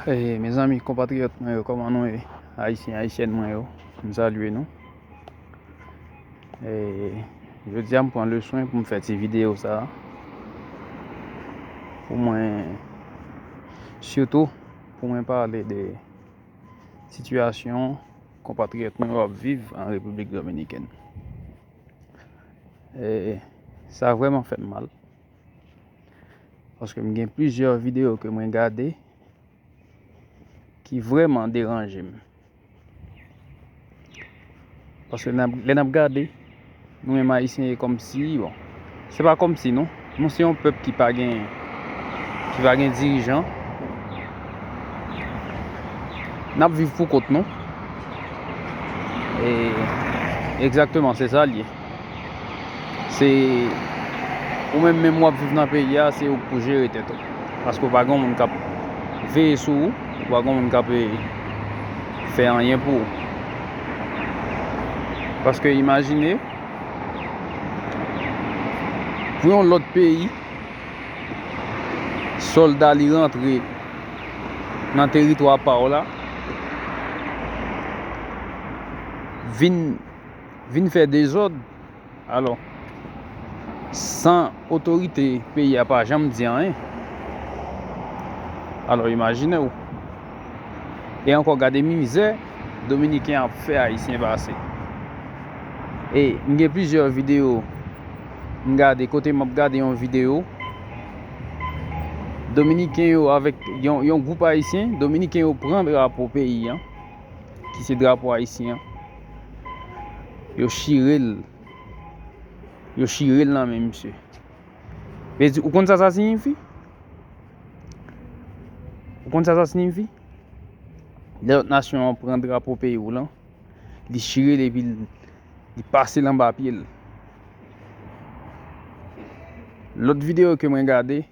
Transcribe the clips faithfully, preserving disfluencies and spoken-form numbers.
E, mezanmi, konpatriyòt mwen yo, kòman nou ye? Ayisyen, ayisyèn mwen yo, m salye nou. E, jodi a, m pran le swen pou m fè ti videyo sa a. Pou mwen, sitou, pou mwen pale de sitiyasyon konpatriyòt nou yo ap viv an Repiblik Dominikèn. E, sa vrèman fè m mal. Paske m gen plizyè videyo ke mwen gade ki vrèman deranje m. Paske n ap, lè n ap gade, nou menm Ayisyen, e kòmsi, bon, se pa kòmsi, non. Nou se yon pèp ki pa gen, ki pa gen dirijan. N ap viv pou kont nou. E, egzakteman, se sa l ye. Se ou menm, menm w ap viv nan peyi a, se ou k pou jere tèt ou. Paske w pa gen yon moun k ap veye sou ou, ou pa gen yon moun k ap, eh, fè anyen pou ou. Paske imajine, pou yon lòt peyi, sòlda li rantre nan teritwa pa w la, vin, vin fè dezòd, alò, san otorite peyi a pa janm di anyen. Alò, imajine w. E ankò, gade mizè Dominiken ap fè Ayisyen pase. E m gen plizyè videyo m gade, kote m ap gade yon videyo, Dominiken yo avèk yon, yon gwoup Ayisyen, Dominiken yo pran drapo peyi an, ki se drapo ayisyen an. Yo chire l. Yo chire l nan men misye. Vle di, ou konn sa sa siyifi? Ou konn sa sa siyifi? Lè lòt nasyon an pran drapo peyi w lan, li chire l epi l, li pase l anba pye l. Lòt videyo ke mwen gade,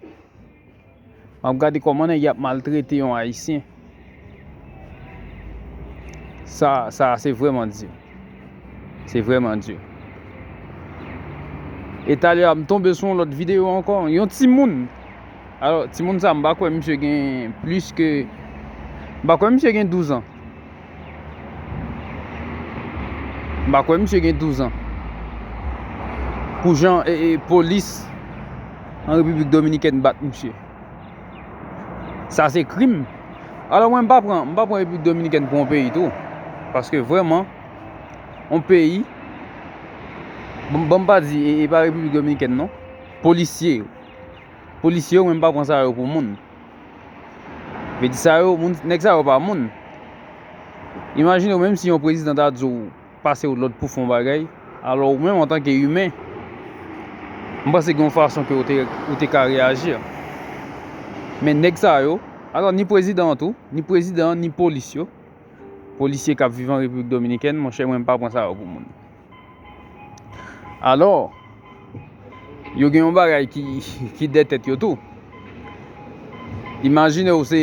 m ap gade kòman nèg y ap maltrete yon Ayisyen. Sa, sa, se vrèman di. Se vrèman di. E talè a, m tonbe sou yon lòt videyo ankò. Yon timoun. Alò, timoun sa, m pa kwè misye gen plis ke, m pa kwè misye gen douz an. M pa kwè misye gen douz an. Pou jan, e, e, polis an Repiblik Dominikèn bat misye. Sa se krim. Alò mwen, m pa pran, m pa pran Repiblik Dominikèn pou yon peyi tou. Paske vrèman, yon peyi, bon, bon, m pa di, e, e pa Repiblik Dominikèn non. Polisye yo. Polisye yo, mwen, m pa pran sa yo pou moun. Vle di sa yo, moun, nèg sa yo pa moun. Imajine w, menm si yon prezidan ta di w, pase w lòd pou fè yon bagay, alò ou menm antanke imen, m panse gen yon fason ke ou te, ou te ka reyaji. Men nèg sa yo, alò ni prezidan an tou, ni prezidan an, ni polis yo, polisye k ap viv an Repiblik Dominikèn, monchè, mwen m pa pran sa yo pou moun. Alò, yo gen yon bagay ki, ki dèyè tèt yo tou. Imajine w, se,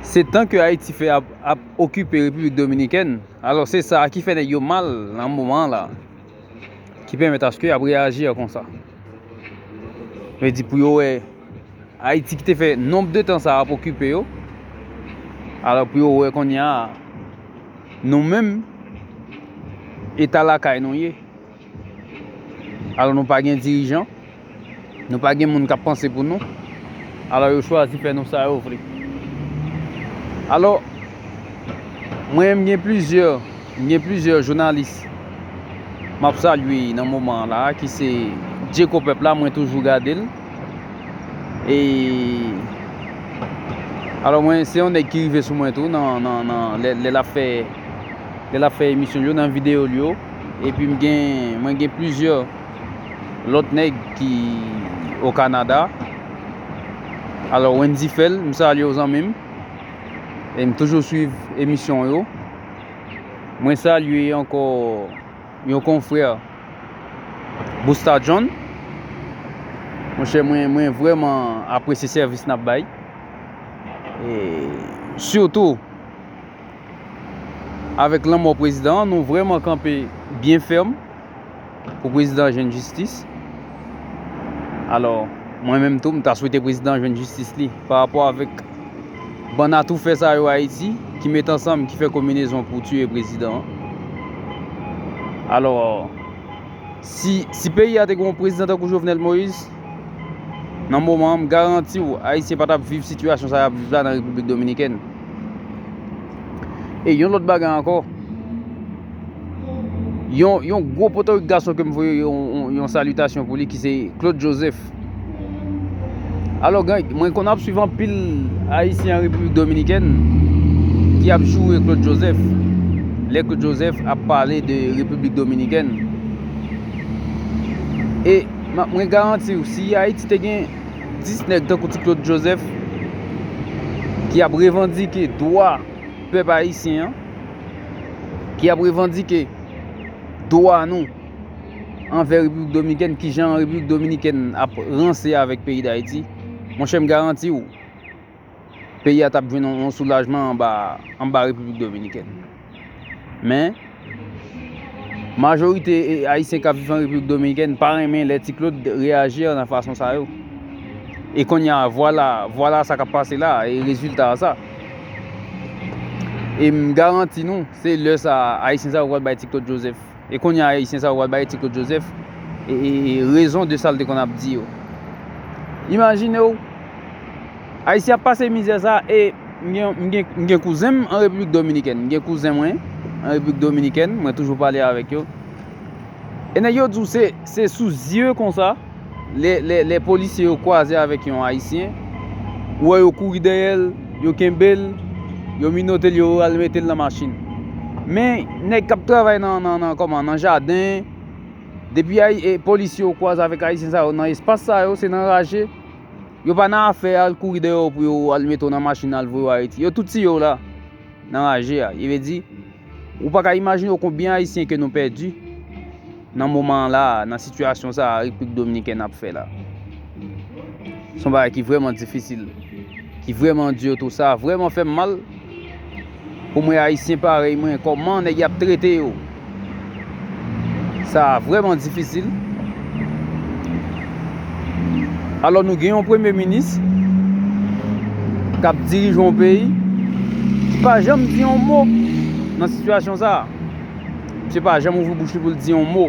se tan ke Ayiti fè ap, ap okipe Repiblik Dominikèn. Alò, se sa ki fè nèg yo mal nan moman an la. Ki pèmèt aske y ap reyaji konsa. Vle di pou yo wè Ayiti ki te fè nonb de tan sa ap okipe yo. Alò pou yo wè kounye a, nou menm, eta lakay nou ye. Alò nou pa gen dirijan, nou pa gen moun k ap panse pou nou. Alò yo chwazi fè nou sa yo vle. Alò, mwen menm gen plizyè, gen plizyè jounalis m ap salye nan moman an la, ki se Djeko Pèp la, mwen toujou gade l. E, alò mwen, se yon nèg ki rive sou mwen tou nan, nan, nan, lè, lè l ap fè, lè l ap fè emisyon l yo, nan videyo l yo. Epi m gen, mwen gen plizyè lòt nèg ki o Kanada. Alò Wendy Fèl, m salye w zanmi m. E m toujou swiv emisyon w yo. Mwen salye ankò yon konfrè, Busta John. Monchè, mwen, mwen vrèman apresye sèvis n ap bay. E sitou, avèk lanmò prezidan an, nou vrèman kanpe byen fèm pou prezidan an jwenn jistis. Alò, Mwen menm tou, m ta swete prezidan an jwenn jistis li pa rapò avèk bann atoufè sa yo Ayiti ki met ansanm, ki fè konbinezon pou tiye prezidan an. Alò, si, si peyi a te gen yon prezidan tankou Jovenel Moïse, nan moman an, m garanti w, Ayisyen pa t ap viv sitiyasyon sa y ap viv la nan Repiblik Dominikèn. E yon lòt bagay ankò, yon, yon gwo potorik gason ke m voye yon, yon, yon salitasyon pou li, ki se Claude Joseph. Alò, gang, mwen konn ap swiv anpil Ayisyen an Repiblik Dominikèn ki ap joure Claude Joseph. Lè Claude Joseph ap pale de Repiblik Dominikèn. E ma- mwen garanti w, si Ayiti te gen dis nèg tankou ti Claude Joseph ki ap revandike dwa pèp ayisyen an, ki ap revandike dwa nou anvè Repiblik Dominikèn, kijan Repiblik Dominikèn ap ranse avèk peyi Dayiti, monchè, m garanti w, peyi a t ap jwenn yon, yon soulajman anba, anba Repiblik Dominikèn. Men, majorite, e, Ayisyen k ap viv an Repiblik Dominikèn pa renmen lè Ti Claude reyaji nan fason sa yo. E kounye a, vwala, vwala sa k ap pase la, e rezilta a sa. E m garanti nou, se lè sa a, Ayisyen sa yo pral bay Ti Claude Joseph. E kounye a, Ayisyen sa yo pral bay Ti Claude Joseph e, e, e rezon de sa l te konn ap di yo. Imajine w, Ayisyen ap pase mizè sa, e m gen, m gen, m gen kouzen m an Repiblik Dominikèn. M gen kouzen mwen an Repiblik Dominikèn, mwen toujou pale avèk yo. E nèg yo di w se, se sou zye konsa, lè, lè, lè polisye yo kwaze avèk yon Ayisyen, ou wè yo kouri dèyè l, yo kenbe l, yo minote l, yo al mete l nan machin. Men, nèg k ap travay nan, nan, nan, kòman, nan jaden, depi Ayi-, e, polisye yo kwaze avèk Ayisyen sa yo nan espas sa yo, se nan raje. Yo pa nan afè al kouri dèyè w pou yo al mete w nan machin, al voye w Ayiti. Yo tout tiye w la, nan raje a. Li vle di, ou pa ka imajine w konbyen Ayisyen ke nou pèdi nan moman an la, nan sitiyasyon sa a Repiblik Dominikèn ap fè la. Se yon bagay ki vrèman difisil, ki vrèman di tou. Sa vrèman fè m mal pou mwen, Ayisyen parèy mwen, kòman nèg y ap trete yo. Sa vrèman difisil. Alò, nou gen yon premye minis k ap dirije yon peyi ki pa janm di yon mo nan sitiyasyon sa a. Misye pa janm ouvri bouch li pou l di yon mo.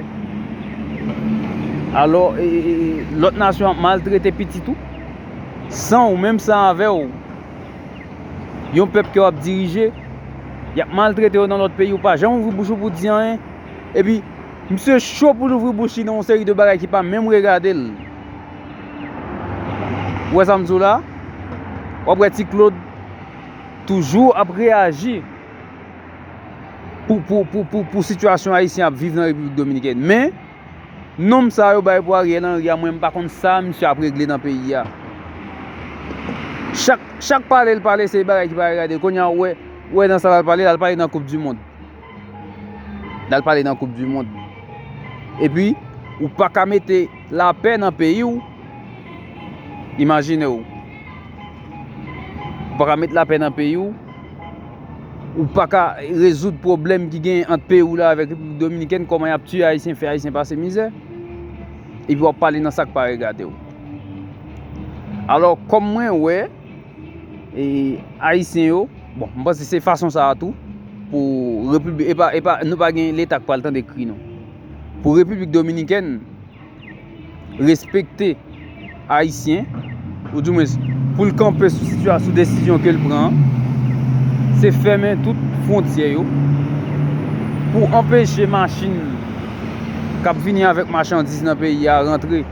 Alò, e, e, e, lòt nasyon ap maltrete pitit ou, san ou, menm san avè w. Yon pèp ke w ap dirije, y ap maltrete yo nan lòt peyi, ou pa janm ouvri bouch ou pou di anyen. Epi, misye cho pou l ouvri bouch li nan yon seri de bagay ki pa menm regade l. Ou wè sa m di w la? W ap wè Ti Claude toujou ap reyaji pou, pou, pou, pou, pou sitiyasyon ayisyen ap viv nan Repiblik Dominikèn. Men, nonm sa yo bay pou Ariel Henry a, mwen m pa konn sa misye ap regle nan peyi a. Chak, chak pale l pale, se bagay ki pa regade l. Kounye a, ou wè, ou wè nan sa l al pale, l al pale nan Koup di Mond. L al pale nan Koup di Mond. Epi, ou pa ka mete lapè nan peyi w. Imajine w. Ou pa ka met lapè nan peyi w. Ou pa ka rezoud pwoblèm ki gen ant peyi w la avèk Repiblik Dominikèn, kòman y ap tiye Ayisyen, fè Ayisyen pase mizè. Epi w ap pale nan sa k pa regade w. Alò, kòm mwen wè, e, Ayisyen yo, bon, m panse se fason sa a tou, pou Repiblik, e pa, e pa, nou pa gen Leta k pral tande kri nou. Pou Repiblik Dominikèn, respekte Ayisyen, oudimwens pou l kanpe sou sitiyasyon, sou desizyon ke l pran an, se fèmen tout fwontyè yo pou anpeche machin k ap vini avèk machandiz nan peyi a rantre.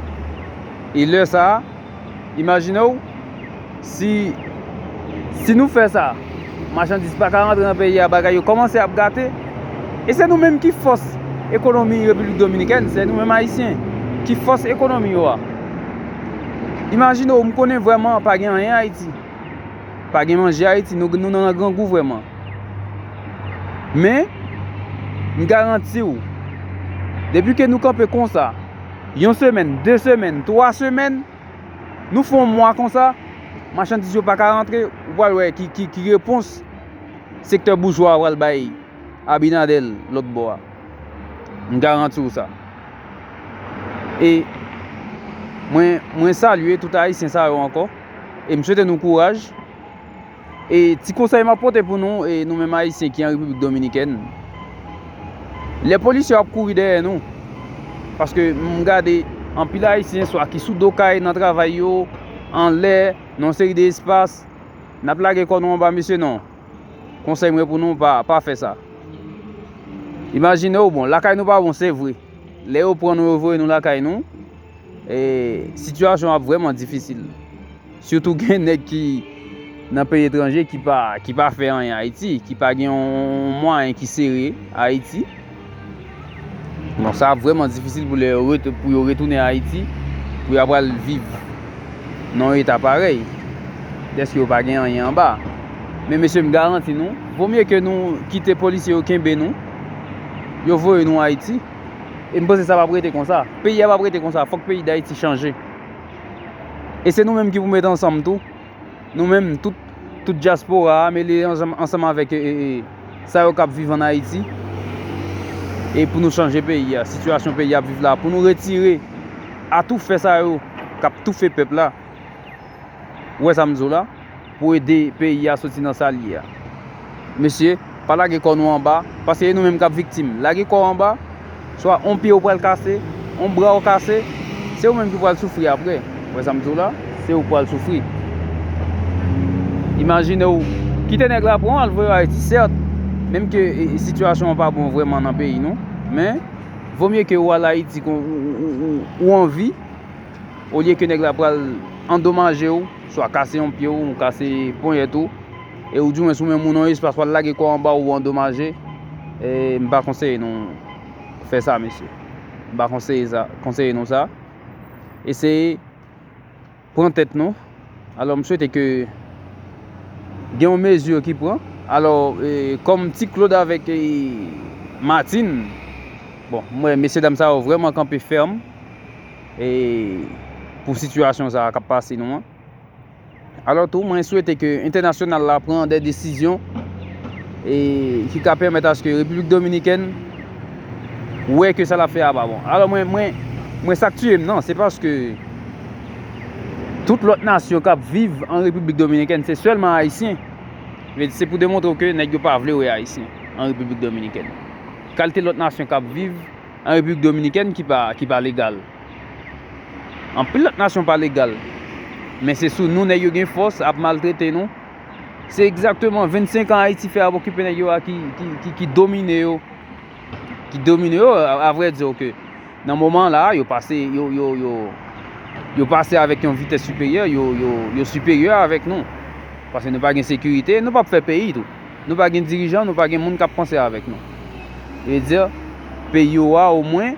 E lè sa a, imajine w, si, si nou fè sa, machandiz pa ka rantre nan peyi a, bagay yo kòmanse ap gate. E se nou menm ki fòs ekonomi Repiblik Dominikèn, se nou menm Ayisyen ki fòs ekonomi yo a. Imajine w, m konnen vrèman pa gen anyen Ayiti. Pa gen manje Ayiti, nou, nou nan grangou vrèman. Men, m garanti w, depi ke nou kanpe konsa, yon semèn, de semèn, twa semèn, nou fè yon mwa konsa, machandiz yo pa ka rantre, ou pral wè ki, ki, ki repons sektè boujwa a pral bay Abinader lòt bò a. M garanti w sa. E Mwen, mwen salye tout Ayisyen sa yo ankò. E m swete nou kouraj. E ti konsèy m ap pote pou nou, e nou menm Ayisyen ki an Repiblik Dominikèn. Lè polis yo ap kouri dèyè nou, paske m gade anpil Ayisyen swa ki sou do kay nan travay yo, anlè, nan yon seri de espas, n ap lage kò nou anba, mesye, non. Konsèy mwen pou nou, pa, pa fè sa. Imajine w, bon, lakay nou pa bon, se vre. Lè yo pran nou, yo voye nou lakay nou, e, sitiyasyon ap vrèman difisil. Sitou gen nèg ki nan peyi etranje ki pa, ki pa fè anyen Ayiti, ki pa gen yon mwayen ki sere Ayiti. Bon, sa ap vrèman difisil pou lè yo ret-, pou yo retounen Ayiti, pou y ap pral viv nan yon eta parèy, dèske yo pa gen anyen anba. Men mesye, m garanti nou, vo mye ke nou kite polisye yo kenbe nou, yo voye nou Ayiti. E m panse sa p ap rete konsa. Peyi a p ap rete konsa. Fòk peyi Dayiti chanje. E se nou menm ki pou mete ansanm tou. Nou menm, tout, tout dyaspora a, mele ansanm, ansanm avèk, e, e, e, sa yo k ap viv ann Ayiti. E pou nou chanje peyi a, sitiyasyon peyi a ap viv la, pou nou retire atoufè sa yo k ap toufe pèp la. Ou wè sa m di w la? Pou ede peyi a soti nan sa l ye a. Mesye, pa lage kò nou anba, paske e nou menm k ap viktim. Lage kò w anba, swa on pye w pral kase, on bra w kase, se ou menm ki pral soufri apre. Ou wè sa m di w la? Se ou k pral soufri. Imajine w, kite nèg la pran w al voye w Ayiti, sèt, menm ke, e, e, sitiyasyon an pa bon vrèman nan peyi nou, men vo mye ke ou al Ayiti, ou, ou, ou, ou, ou anvi, olye ke nèg la pral andomaje w, swa kase yon pye w, ou kase ponyèt ou, e ou di mwen sou menm ou nan espas pral lage kò anba ou andomaje, e m pa konseye nou fè sa, mesye. M pa konseye sa, konseye nou sa. Eseye pran tèt nou. Alò, m swete ke gen yon mezi ki pran. Alò, e, kòm Ti Claude avèk, e, Martine, bon, m wè mesye dam sa yo vrèman kanpe fèm, e, pou sitiyasyon sa a k ap pase nou an. Alò tou, mwen swete ke entènasyonal la pran de desizyon, e, ki ka pèmèt aske Repiblik Dominikèn wè ke sa l ap fè a pa bon. Alò mwen, mwen, mwen sa k tiye m nan, se paske tout lòt nasyon k ap viv an Repiblik Dominikèn, se sèlman Ayisyen. Vle di, se pou demontre w ke nèg yo pa vle wè Ayisyen an Repiblik Dominikèn. Kalite lòt nasyon k ap viv an Repiblik Dominikèn ki pa, ki pa legal. Anpil lòt nasyon pa legal. Men se sou nou nèg yo gen fòs ap maltrete nou. Se egzakteman vennsenk an Ayiti fè ap okipe nèg yo a ki, ki, ki, ki domine yo. Ki domine yo, a, a vrè di ke nan moman la, yo pase, yo, yo, yo, yo pase avèk yon vitès siperyè, yo, yo, yo siperyè avèk nou. Paske nou pa gen sekirite, nou p ap fè peyi tou. Nou pa gen dirijan, nou pa gen moun k ap panse avèk nou. Vle di, peyi yo a, omwen,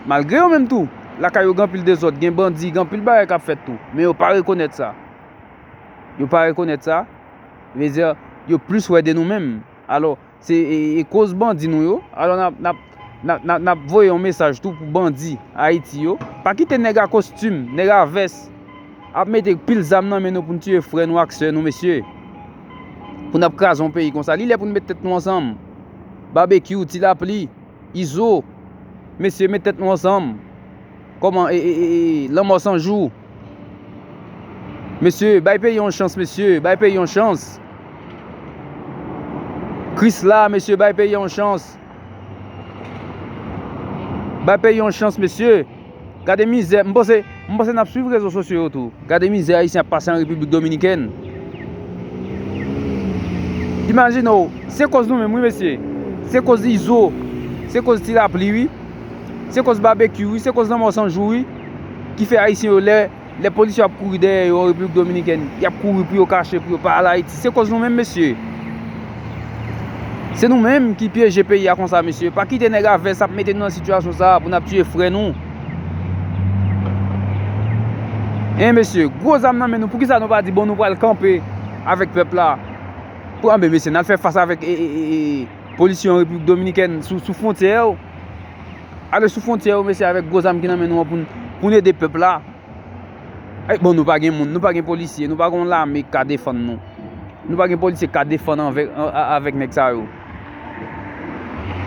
malgre yo menm tou, lakay yo gen anpil dezòd, gen bandi, gen anpil bagay k ap fèt tou, men yo pa rekonèt sa. Yo pa rekonèt sa. Vle di, yo plis wè de nou menm. Alò, se, e, e koz bandi nou yo. Alò, n ap, n ap, n ap, n ap, n ap voye yon mesaj tou pou bandi Ayiti yo. Pa kite nèg a kostim, nèg a vès, ap mete pil zam nan men nou pou n tiye frè nou ak sè nou, mesye. Pou n ap kraze yon peyi konsa. Li lè pou n met tèt nou ansanm. Babekyou, Ti Lapli, Izo, mesye, met tèt nou ansanm. Kòman, e, e, e, e, Lanmò San Jou? Mesye, bay peyi yon chans, mesye. Bay peyi yon chans. Krisla, mesye, bay peyi yon chans. Bay peyi yon chans, mesye. Gade mizè, m panse, m panse n ap swiv rezo sosyo yo tou. Gade mizè Ayisyen ap pase an Repiblik Dominikèn. Imajine w, se koz nou menm, wi, mesye. Se koz Izo, se koz Ti Lapli, wi. Se koz Babekyou, wi. Se koz Lanmò San Jou, wi. Ki fè Ayisyen yo lè Lè polis yo ap kouri dèyè yo an Repiblik Dominikèn, y ap kouri pou yo kache, pou yo pa al Ayiti. Se koz nou menm, mesye. Se nou menm ki pyeje peyi a konsa, mesye. Pa kite nèg a vès ap mete nou nan sitiyasyon sa a pou n ap tiye frè nou. Hein, mesye, gwo zam nan men nou. Poukisa nou pa di, bon, nou pral kanpe avèk pèp la? Pou, anben, mesye, n al fè fas avèk, e, e, e, e, polis yo an Repiblik Dominikèn sou, sou fwontyè yo. Ale sou fwontyè yo, mesye, avèk gwo zam ki nan men nou an pou n, pou n ede pèp la. Ey, bon, nou pa gen moun, nou pa gen polisye, nou pa gen yon lame k ka defann nou. Nou pa gen polisye k ka defann anvè, a, a, avèk nèg sa yo.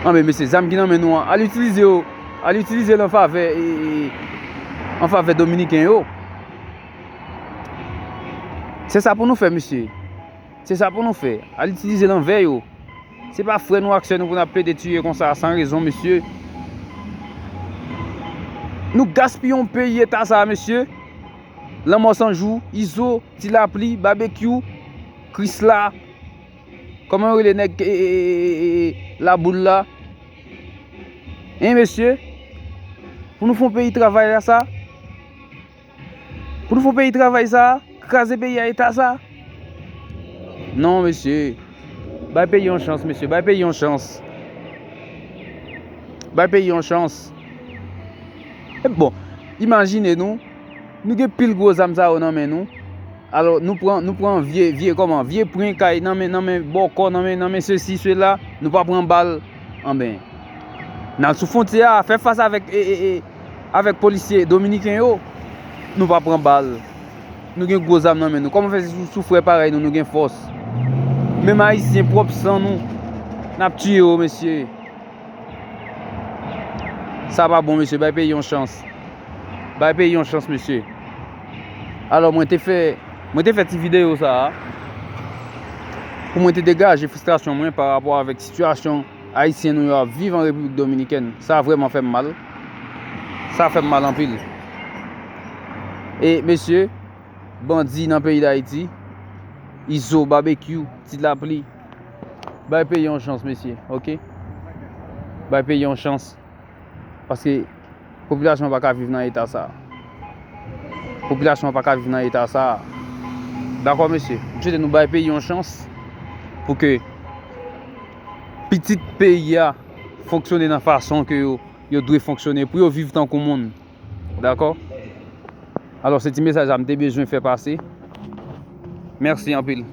Anben, mesye, zam ki nan men nou an, al itilize yo, al itilize l an favè, e, e, an favè dominiken yo. Se sa pou nou fè, mesye. Se sa pou nou fè. Al itilize l anvè yo. Se pa frè nou ak sè nou pou n ap plede tiye konsa san rezon, mesye. Nou gaspiye yon peyi eta sa, mesye. Lanmò San Jou, Izo, Ti Lapli, Babekyou, Krisla. Kòman yo rele nèg, e, e, e, e, e, Laboul la? Hein, mesye? Pou nou fè yon peyi travay la sa? Pou nou fè yon peyi travay sa? Kraze peyi a eta sa? Non, mesye. Bay peyi yon chans, mesye. Bay peyi yon chans. Bay peyi yon chans. E bon, imajine nou, nou gen pil gwo zam sa yo nan men nou. Alò, nou pran, nou pran vye, vye, kòman, vye pren kay nan men, nan men bòkò, nan men, nan men sesi, sela, nou pa pran bal. Anben, n al sou fwontyè a, fè fas avèk, e, e, e, avèk polisye dominiken yo, nou pa pran bal. Nou gen gwo zam nan men nou. Kòman fè se sou, sou frè parèy nou, nou gen fòs? Menm Ayisyen, pwòp san nou, n ap tiye yo, mesye. Sa pa bon, mesye. Bay peyi yon chans. Bay peyi yon chans, mesye. Alò, mwen te fè, mwen te fè ti videyo sa a pou mwen te degaje fristrasyon mwen pa rapò avèk sitiyasyon ayisyen nou yo ap viv an Repiblik Dominikèn. Sa vrèman fè m mal. Sa fè m mal anpil. E, mesye, bandi nan peyi Dayiti, Izo, Babekyou, Ti Lapli, bay peyi yon chans, mesye, oke? Bay peyi yon chans. Paske popilasyon an pa ka viv nan eta sa. Popilasyon an pa ka viv nan eta sa. Dakò, mesye? M swete nou bay peyi yon chans pou ke pitit peyi a fonksyone nan fason ke yo, yo dwe fonksyone, pou yo viv tankou moun. Dakò? Alò, se ti mesaj sa m te bezwen fè pase. Mèsi anpil.